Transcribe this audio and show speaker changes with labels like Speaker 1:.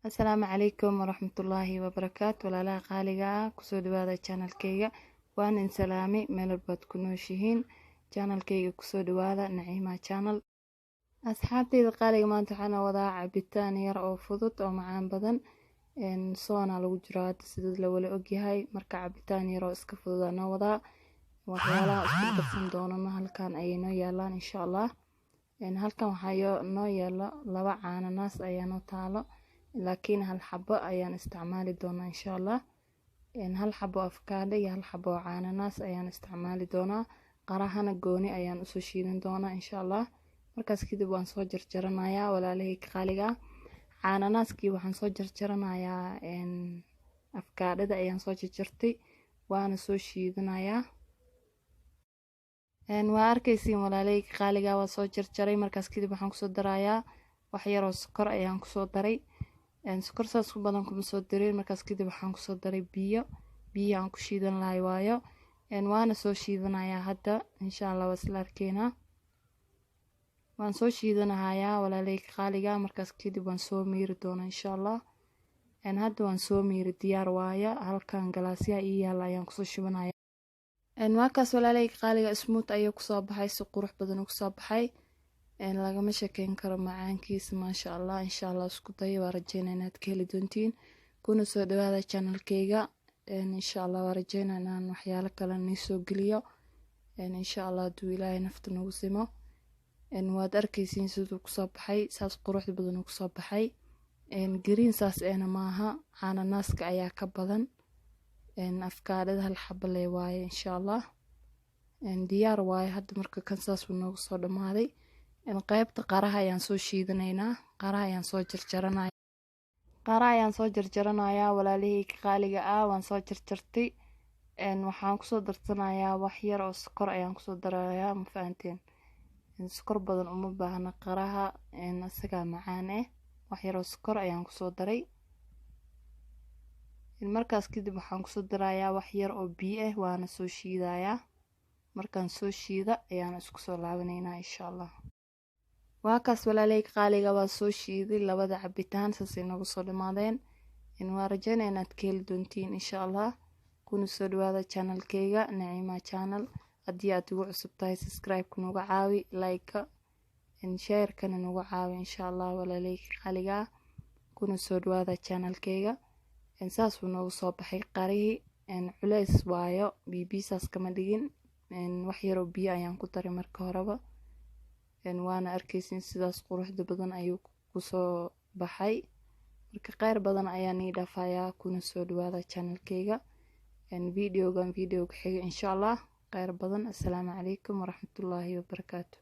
Speaker 1: Asalaamu calaykum waraxmatullaahi wabarakaatu. Walaalaha qaaliga ah, kusoo dhawaada channelkayga. Waan in salaamay meel walbaad ku nooshihiin. Channelkayga kusoo dhawaada, Naciima Channel. Asxaabtayda qaaliga, maanta waxaan wadaa cabitaan yar oo fudud oo macaan badan. Soona lagu jiro hadda, sida la wala ogyahay. Marka cabitaan yar oo iska fudud aan noo wadaa. Waxyaalaha isku darsan doonana halkan ayay noo yaalaan, insha Allah. Halkan waxaa noo yaalo laba caananaas ayaa noo taalo, laakiin hal xabo ayaan isticmaali doonaa, insha Allah. Hal xabo afkaadho iyo hal xabo caananaas ayaan isticmaali doonaa. Qarahana gooni ayaan usoo shiidan doonaa, insha Allah. Markaas kadib waan soo jarjaranayaa, walaalahayga qaaliga. Caananaaskii waxaan soo jarjaranayaa, afkaadhada ayaan soo jarjartay, waana soo shiidanayaa. Waa arkaysiin, walaalahayga qaaliga, waa soo jarjaray. Markaas kadib waxaan kusoo darayaa wax yaroo sokor ayaan kusoo daray. Sokor saas ku badan kuma soo darin. Markaas kadib waxaan kusoo daray biyo, biyo aan ku shiidan lahay waayo. Waana soo shiidanayaa hadda, insha Allah. Waa isla arkeynaa. Waan soo shiidanahayaa, walaalahayga qaaliga. Markaas kadib waan soo miiri doonaa, insha Allah. Hadda waan soo miiri, diyaar waayo. Halkan galaasyaha ii yaala ayaan kusoo shubanaya. Waa kaas, walaalahayga qaaliga, smooth ayuu kusoo baxay, si qurux badan uu kusoo baxay. Lagama sheekeyn karo macaankiisa, maasha Allah. Insha Allah isku dayo, waa rajeynaa inaad ka heli doontiin. Kuna soo dhawaada channelkayga, insha Allah. Waa rajeynaa inaan waxyaalo kale nii soo geliyo, insha Allah, hadduu Ilaahay nafta nagu simo. Waad arkaysiin siduu kusoo baxay, saas quruxda badan uu kusoo baxay. Green saas eena maaha, caananaaska ayaa ka badan. Afkaadhada hal xabo lee waaye, insha Allah. Diyaar waaye hadda. Marka kan saas uu noogu soo dhamaaday. Qaybta qaraha ayaan soo shiidanaynaa. Qaraha ayaan soo jarjaranaya, qara ayaan soo jarjaranayaa, walaalahayga qaaliga ah. Waan soo jarjartay. Waxaan kusoo darsanayaa wax yar oo sokor ayaan kusoo darayaa. Ma fahanteen? Sokor badan uma baahna qaraha, isagaa macaan eh. Wax yar oo sokor ayaan kusoo daray. Markaas kadib waxaan kusoo darayaa wax yar oo biyo ah, waana soo shiidayaa. Markaan soo shiida ayaan isku soo laabanaynaa, insha Allah. Waa kaas, walaalahayga qaaliga, waa soo shiiday labada cabitaan, saasay noogu soo dhamaadeen. Waa rajeynaya inaad ka heli doontiin, insha Allah. Kuna soo dhawaada channelkayga, Naciima Channel. Haddii aad igu cusub tahay, subscribe-ka nagu caawi, like-ka, share-kana nagu caawi, insha Allah, walaalahayga qaaliga. Kuna soo dhawaada channelkayga. Saasuu noogu soo baxay qarihii. Culeys waayo, bibi saas kama dhigin. Wax yaroo biyo ayaan ku daray marka horeba. Waana arkaysin, sidaas quruxda badan ayuu kusoo baxay. Marka kheyr badan ayaan ii dhafayaa. Kuna soo dhawaada channelkayga. Videogan videoga xiga, insha Allah. Kheyr badan. Assalaamu calaykum waraxmatullaahi wabarakaatu.